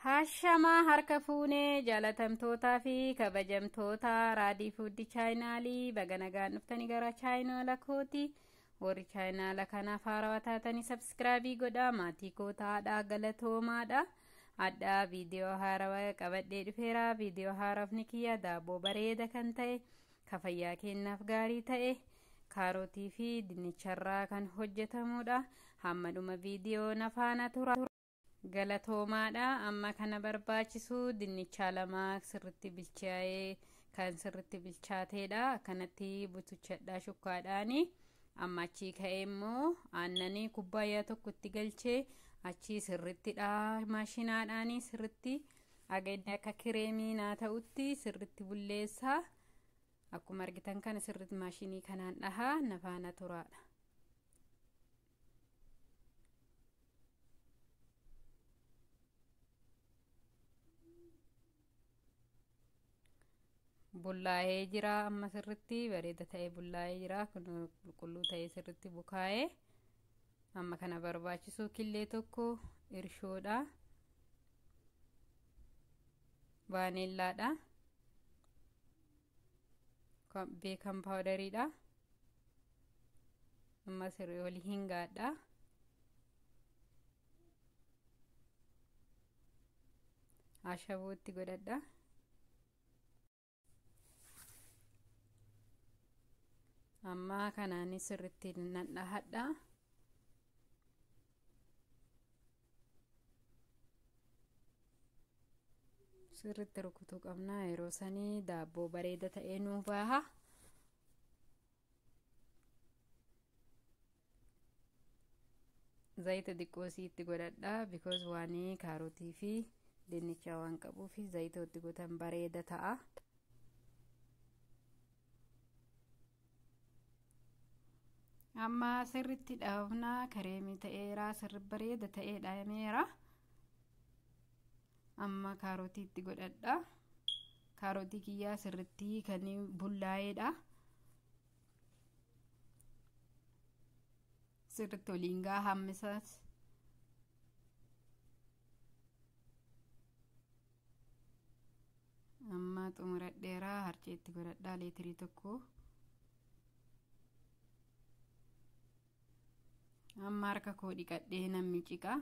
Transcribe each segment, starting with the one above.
Haashamaa harka fuunee jaalatamtootaa fi kabajamtoota Raadii Fuuddi chaayinaalii baga nagaan dhuftanii gara chaayinaala kooti. Warri chaayinaala kanaaf haarawaa taatanii sabskraabii godhaa, maatii koo taadhaa, galatoomaadha. Addaa viidiyoo haarawaa qabadhee dhufeera. Viidiyoo haarofni kiyya daabboo bareeda kan ta'e, ka fayyaa kennaaf gaarii ta'e, kaarotii fi dinnicharraa kan hojjetamudha. Hamma dhuma viidiyoo na faana tura. Galatoomaadha. Amma kana barbaachisu dinnichaa lama sirritti bilchaa'ee kan sirritti bilchaateedha. Akkanatti butuchadhaa shukkaadhaani. Amma achii ka'ee immoo aannanii kubbaayyaa tokkotti galchee achii sirrittidha maashinaadhaani sirritti aga akka kireemii naa ta'utti sirritti bulleessaa. Akkuma argitan kana sirritti maashinii kanaan dhahaa, na faana turaadha. Bullaa'ee jira, amma sirritti bareeda ta'ee bullaa'ee jira. Kun qulqulluu ta'ee sirritti bukaa'ee. Amma kana barbaachisu killee tokko irshoodha, vaaneellaadha, beekan paawudariidha, amma sirrii olii hingaadha. Ashabootti godhadha. Amma kanaanis sirritti nan dhahadha. Sirritti rukutuu qabna, yeroo sanii daabboo bareeda ta'ee nuu baha. Zayita xiqqoo siitti godhadha, because waan kaarotii fi dinnicha waan qabuuf zayita itti gootan bareeda ta'a. Amma sirritti dhaabna, kareemii ta'eera, sirri bareeda ta'ee dhahameera. Amma kaarotii itti godhadha. Kaarotii kiyyaa sirritti kan bullaa'eedha. Sirritti waliin gaa hammisaas. Amma xumuradheera, harcee itti godhadha leetirii tokko. Amma harka koo dhiqadhee nan miciqa.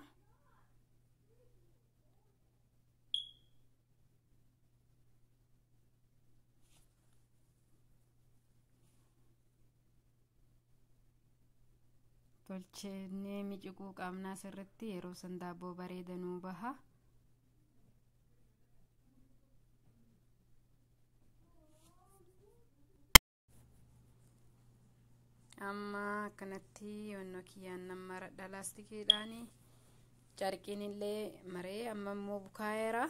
Tolchennee miciquu qabnaa sirritti, yeroo san daabboo bareeda nuu baha. Amma akkanatti wannoo kiyyaan nan maradha laastikiidhaani. Carqiin illee maree amma immoo bukaa'eera.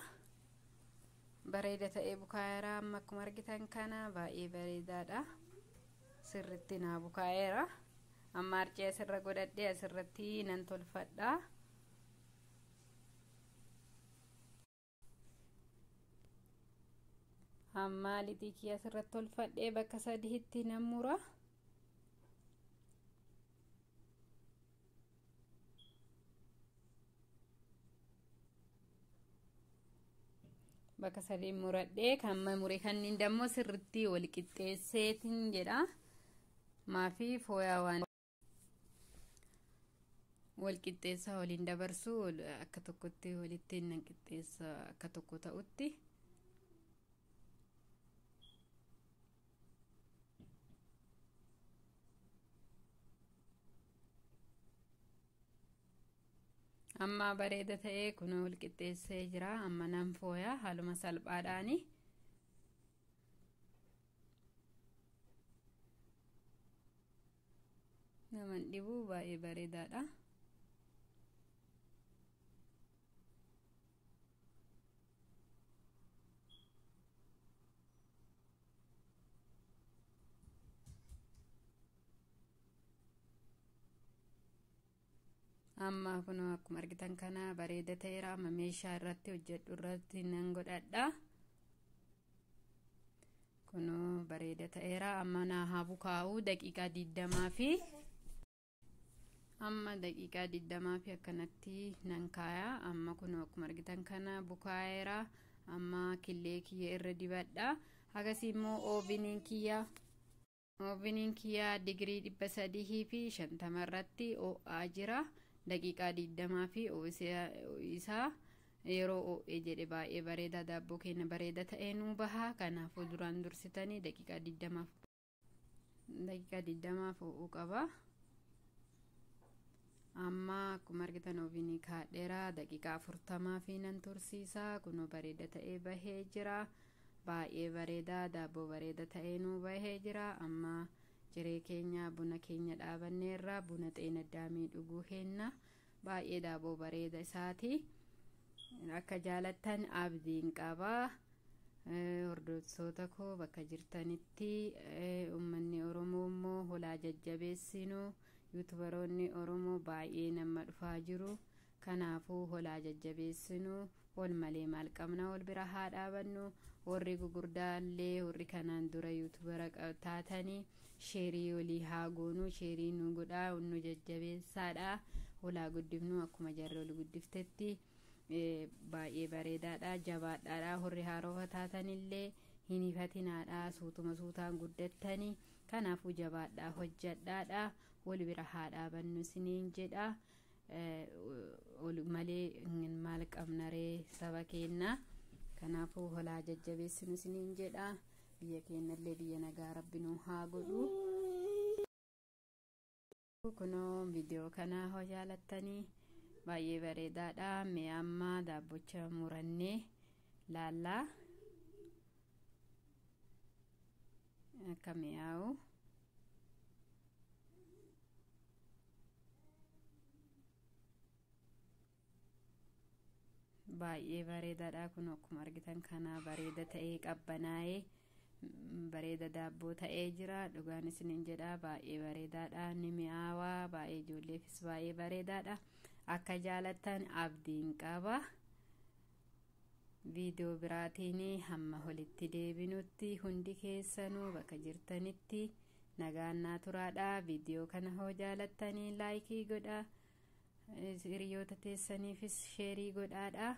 Bareeda ta'ee bukaa'eera. Amma akkuma argitan kana baay'ee bareedaadha. Sirritti naa bukaa'eera. Amma harcee asirra godhadhee asirratti nan tolfadha. Amma lixii kiyya asirratti tolfadhee bakka sadiitti nan mura. Bakka sadii muradhee kan mure kanneen dammoo sirritti wal qixxeesseetiin jedha. Maafi fooyaa waan wal qixxeessaa waliin dabarsu akka tokkotti walitti nan qixxeessa akka tokko ta'utti. Amma bareeda ta'ee kun wal qixxeessee jira. Amma nan fooyaa haaluma salphaadhaani. Naman dhibu, baay'ee bareedaadha. Amma kun akkuma argitan kana bareeda ta'eera. Amma meeshaa irratti hojjedhu irratti nan godhadha. Kunoo bareeda ta'eera. Amma naa haa bukaa'u daqiiqaa 20 fi Amma daqiiqaa 20 fi akkanatti nan kaaya. Amma kun akkuma argitan kana bukaa'eera. Amma killee kiyya irra dibadha. Akkasii immoo ooveniin kiyya digirii 350 irratti ho'aa jira. Daqiiqaa 20 fi isaa yeroo ho'ee jedhe baay'ee bareeda, daabboo keenya bareeda ta'ee nuu baha. Kanaafuu duraan dursitanii daqiiqaa 20f ho'uu qaba. Amma akkuma argitan oovenii kaadheera, daqiiqaa 40 fi nan tursiisa. Kunoo bareeda ta'ee bahee jira. Baay'ee bareeda, daabboo bareeda ta'ee nuu bahee jira. Amma ciree keenya, buna keenya dhaabanneerra, buna xeenaddaamii dhuguu heenna. Baay'ee daabboo bareeda isaati. Akka jaalattan abdiin qaba. Hordoftoota koo bakka jirtanitti, uummanni Oromoo immoo holaa jajjabeessinu. Yuutubaroonni Oromoo baay'ee nama dhufaa jiru. Kanaafuu holaa jajjabeessinu. Wal malee maal qabna? Wal bira haa dhaabannu. Warri gugurdaallee, warri kanaan dura yuutubara taatanii, share walii haa goonu. Share nu godhaa, nu jajjabeessaadha. Holaa guddifnu akkuma jarri ol guddiftetti. Baay'ee bareedaadha, jabaadhaadha. Warri haaroofa taatanillee hin ifatinaadha, suutuma suutaan guddattanii. Kanaafuu jabaadhaa, hojjadhaadha. Wal bira haa dhaabannu isiniin jedha. Malee maal qabnaree saba keenya? Kanaafuu holaa jajjabeessinu isiniin jedha. Biyya keenyallee biyya nagaa Rabbi nuu haa godhu. Kunoo viidiyoo kana hoo jaalattanii, baay'ee bareedaadha. Mee amma daabbocha murannee laallaa akka mi'aawu. Baay'ee bareedaadha. Kun akkuma argitan kana bareeda ta'ee, qabbanaa'ee, bareeda daabboo ta'ee jira. Dhugaan isiniin jedha, baay'ee bareedaadha, ni mi'aawaa baay'ee, ijoolleefis baay'ee bareedaadha. Akka jaalattan abdiin qaba. Viidiyoo biraatiin hamma walitti deebinutti, hundi keessanuu bakka jirtanitti nagaan naa turaadha. Viidiyoo kana hoo jaalattanii like godha, hiriyoota teessaniifis share godhaadha.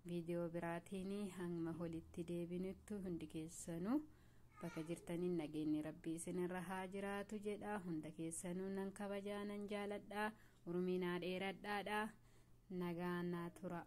Viidiyoo biraatiin hamma walitti deebinutti, hundi keessanuu bakka jirtaniin nageenyi Rabbii isinirra haa jiraatu jedha. Hunda keessanuu nan kabajaa, nan jaaladha. Urmiinaa dheeradhaadha, nagaan naa tura.